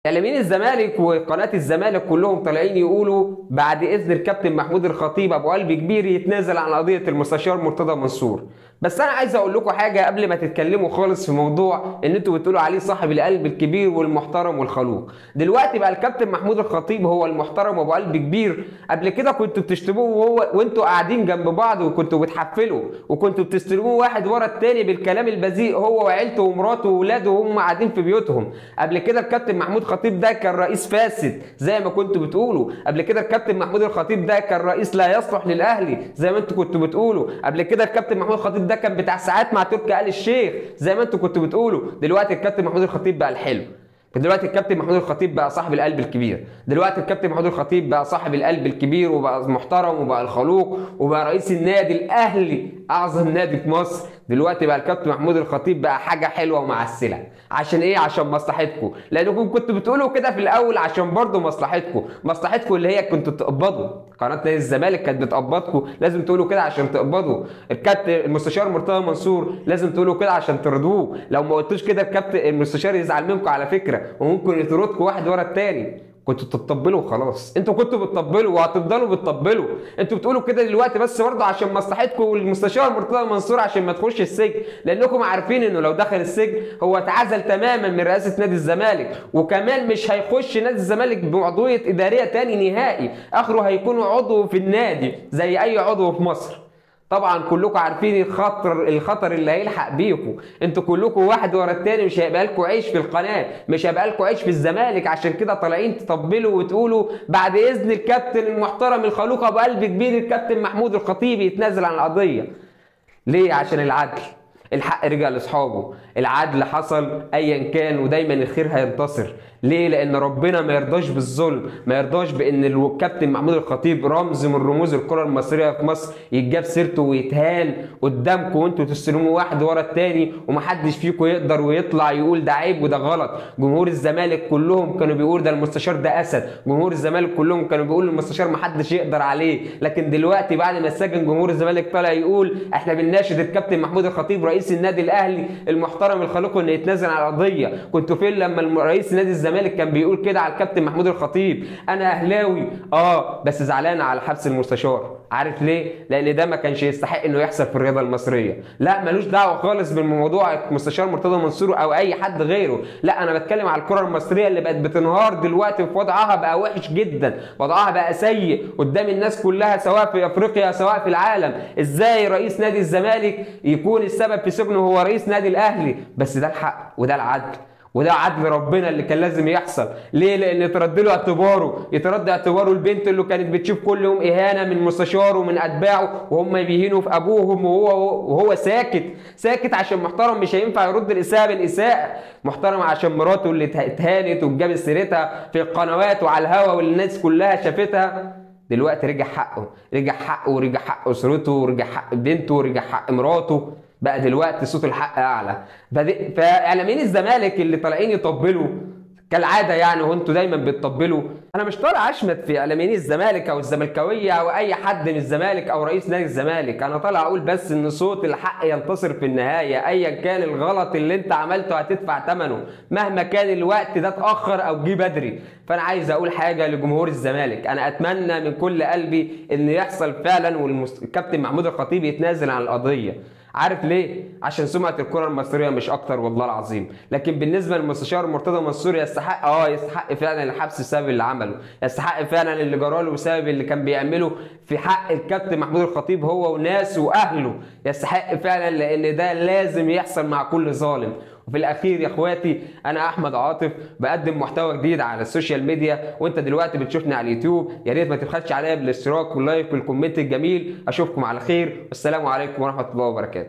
اعلاميين الزمالك وقناة الزمالك كلهم طالعين يقولوا بعد اذن الكابتن محمود الخطيب ابو قلب كبير يتنازل عن قضية المستشار مرتضى منصور. بس انا عايز اقول لكم حاجة قبل ما تتكلموا خالص في موضوع ان انتوا بتقولوا عليه صاحب القلب الكبير والمحترم والخلوق. دلوقتي بقى الكابتن محمود الخطيب هو المحترم وابو قلب كبير. قبل كده كنتوا بتشتموه وهو وانتوا قاعدين جنب بعض، وكنتوا بتحفلوا وكنتوا بتستلموه واحد ورا الثاني بالكلام البذيء، هو وعيلته ومراته واولاده وهم قاعدين في بيوتهم. قبل كده الكابتن محمود الخطيب ده كان رئيس فاسد زي ما كنتوا بتقولوا. قبل كده الكابتن محمود الخطيب ده كان رئيس لا يصلح للاهلي زي ما انتوا كنتوا بتقولوا. قبل كده الكابتن محمود الخطيب ده كان بتاع ساعات مع تركي آل الشيخ زي ما انتوا كنتوا بتقولوا. دلوقتي الكابتن محمود الخطيب بقى الحلو. دلوقتي الكابتن محمود الخطيب بقى صاحب القلب الكبير. دلوقتي الكابتن محمود الخطيب بقى صاحب القلب الكبير وبقى محترم وبقى الخلوق وبقى رئيس النادي الاهلي، اعظم نادي في مصر. دلوقتي بقى الكابتن محمود الخطيب بقى حاجة حلوة ومعسله. عشان ايه؟ عشان مصلحتكم، لانكم كنتوا بتقولوا كده في الاول عشان برضه مصلحتكم، مصلحتكم اللي هي كنتوا تقبضوا. قناة نادي الزمالك كانت بتقبضكم، لازم تقولوا كده عشان تقبضوا. الكابتن المستشار مرتضى منصور لازم تقولوا كده عشان ترضوه. لو ما قلتوش كده الكابتن المستشار يزعل منكم على فكرة، وممكن يطردكم واحد ورا الثاني. كنتوا بتطبلوا وخلاص، انتوا كنتوا بتطبلوا وهتفضلوا بتطبلوا. انتوا بتقولوا كده دلوقتي بس برضه عشان مصلحتكم والمستشار مرتضى منصور عشان ما تخش السجن، لانكم عارفين انه لو دخل السجن هو اتعزل تماما من رئاسة نادي الزمالك، وكمان مش هيخش نادي الزمالك بعضويه ادارية تاني نهائي، اخره هيكون عضو في النادي زي اي عضو في مصر. طبعا كلكم عارفين الخطر اللي هيلحق بيكم. انتوا كلكم واحد ورا التاني، مش هيبقى لكم عيش في القناة، مش هيبقى لكم عيش في الزمالك. عشان كده طالعين تطبلوا وتقولوا بعد اذن الكابتن المحترم الخلوق ابو قلب كبير الكابتن محمود الخطيب يتنازل عن القضية. ليه؟ عشان العدل، الحق رجع لاصحابه، العدل حصل ايا كان، ودايما الخير هينتصر. ليه؟ لان ربنا ما يرضاش بالظلم، ما يرضاش بان الكابتن محمود الخطيب رمز من رموز الكره المصرية في مصر يتجاب سيرته ويتهان قدامكم وانتوا تستلموا واحد ورا الثاني ومحدش فيكم يقدر ويطلع يقول ده عيب وده غلط. جمهور الزمالك كلهم كانوا بيقولوا ده المستشار ده اسد، جمهور الزمالك كلهم كانوا بيقولوا المستشار محدش يقدر عليه. لكن دلوقتي بعد ما اتسجن جمهور الزمالك طالع يقول احنا بنناشد الكابتن محمود الخطيب رئيس النادي الاهلي المحترم الخلوق انه يتنازل على القضية. كنتوا فين لما رئيس نادي الزمالك كان بيقول كده على الكابتن محمود الخطيب؟ انا اهلاوي بس زعلان على حبس المستشار. عارف ليه؟ لان ده ما كانش يستحق انه يحصل في الرياضة المصرية. لا، ملوش دعوه خالص بالموضوع المستشار مرتضى منصور او اي حد غيره. لا، انا بتكلم على الكره المصرية اللي بقت بتنهار دلوقتي، في وضعها بقى وحش جدا، وضعها بقى سيء قدام الناس كلها سواء في افريقيا سواء في العالم. ازاي رئيس نادي الزمالك يكون السبب في سجنه هو رئيس نادي الاهلي؟ بس ده الحق وده العدل، وده عدل ربنا اللي كان لازم يحصل. ليه؟ لان يترد له اعتباره، يترد اعتباره البنت اللي كانت بتشوف كل يوم اهانه من مستشاره ومن اتباعه وهم بيهينوا في ابوهم، وهو ساكت ساكت عشان محترم، مش هينفع يرد الاساءة بالاساءة. محترم عشان مراته اللي اتهانت واتجابت سيرتها في القنوات وعلى الهوا والناس كلها شافتها. دلوقتي رجع حقه، رجع حقه ورجع حق اسرته ورجع حق بنته ورجع حق مراته. بقى دلوقتي صوت الحق اعلى. فاعلاميين الزمالك اللي طالعين يطبلوا كالعادة يعني، وانتوا دايما بتطبلوا. انا مش طالع اشمت في اعلاميين الزمالك او الزملكاويه او اي حد من الزمالك او رئيس نادي الزمالك، انا طالع اقول بس ان صوت الحق ينتصر في النهاية. ايا كان الغلط اللي انت عملته هتدفع ثمنه مهما كان الوقت ده اتاخر او جه بدري. فانا عايز اقول حاجة لجمهور الزمالك، انا اتمنى من كل قلبي ان يحصل فعلا والكابتن محمود الخطيب يتنازل عن القضية. عارف ليه؟ عشان سمعة الكرة المصرية مش أكتر والله العظيم. لكن بالنسبة للمستشار مرتضى منصور يستحق، يستحق فعلا الحبس بسبب اللي عمله، يستحق فعلا اللي جراله بسبب اللي كان بيعمله في حق الكابتن محمود الخطيب هو وناسه وأهله، يستحق فعلا، لأن ده لازم يحصل مع كل ظالم. وفي الاخير يا اخواتي، انا احمد عاطف بقدم محتوى جديد على ال social media، وانت دلوقتي بتشوفني على اليوتيوب، يا ريت ما تبخلش عليا بالاشتراك وال like وال comment الجميل. اشوفكم على خير، والسلام عليكم ورحمة الله وبركاته.